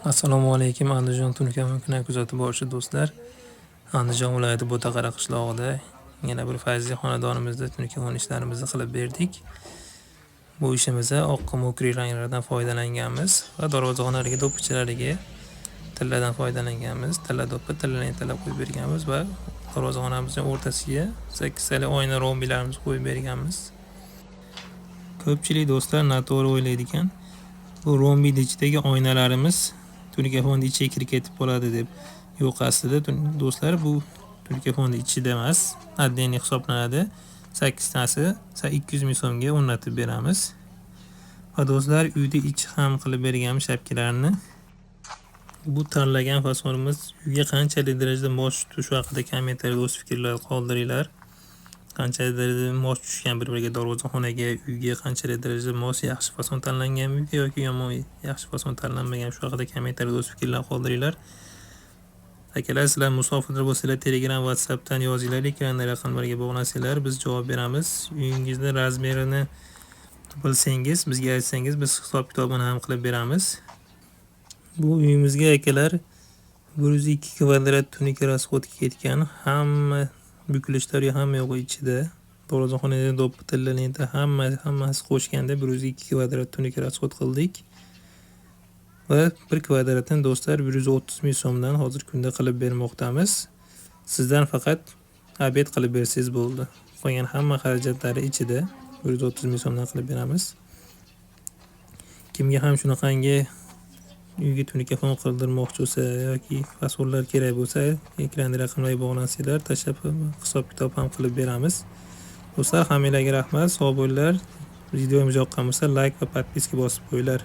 Assalomu alaykum, Andijon tunuka kuzatib boruvchi do'stlar. Andijon viloyati Bo'taqara qishlog'ida yana bir fayzli xonadonimizda tunuka ishlarimizni qilib berdik. Bu ishimizda oq mokriy ranglardan foydalanganmiz va darvozaxonalariga do'pichalariga tilladan foydalanganmiz. Tilla do'ppi, tillani tilla qo'yib berganmiz va darvozaxonamizning o'rtasiga 8 tali oyna rombilarimizni qo'yib berganmiz. Ko'pchilik do'stlar noto'g'ri o'ylaydi ekan. Bu rombiyni ichidagi oynalarimiz tunuka fondi ichiga kirib ketib qoladi deb. Yo'q, aslida do'stlar, bu tunuka fondi ichida emas, отдельный hisoblanadi. 8 tasi 200 ming so'mga o'rnatib beramiz. Va do'stlar, uyda ichi ham qilib berganmiz shapkalarni. Bu tanlagan fasonimiz uyga qanchalik darajada mos tushishi haqida kommentariyada o'z fikrlar qoldiringlar. Qanchalik darajada mos tushgan bir-biriga, darvozaxonaga, uyga qanchalik darajada mos, yaxshi fason tanlangan uyga yoki yomon yaxshi fason tanlanmagan, shu haqida kommentariyada o'z fikrlar qoldiringlar. Akalar, sizlar musofirda bo'lsanglar, Telegram, WhatsAppdan yozinglar, ekranda raqamlarga bog'lansanglar, biz javob beramiz. Uyingizni razmerini bilsangiz, bizga aytsangiz, biz hisob-kitobini ham qilib beramiz. Bu uyimizga, akalar, 102 kvadrat tunuka расход ketgan. Hamma bukilishlar hamma yo'g'i ichida. Darvozaxonada do'ppi, tilla lenta hammasi qo'shganda 102 kvadrat tunuka расход qildik. Va 1 kvadratni, do'stlar, 130 ming so'mdan hozirgi kunda qilib bermoqdamiz. Sizdan faqat обед qilib bersangiz bo'ldi. Qolgan hamma xarajatlari ichida 130 ming so'mdan qilib beramiz. Kimga ham shunaqangi uyga tunuka fon qildirmoqchi bo'lsa yoki fasonlar kerak bo'lsa, ekranda raqamlarga bog'lansanglar, tashlab hisob-kitob ham qilib beramiz. Do'stlar, hammanglarga rahmat, sog' bo'linglar. Videomiz yoqqan bo'lsa, layk va подписка bosib qo'yinglar.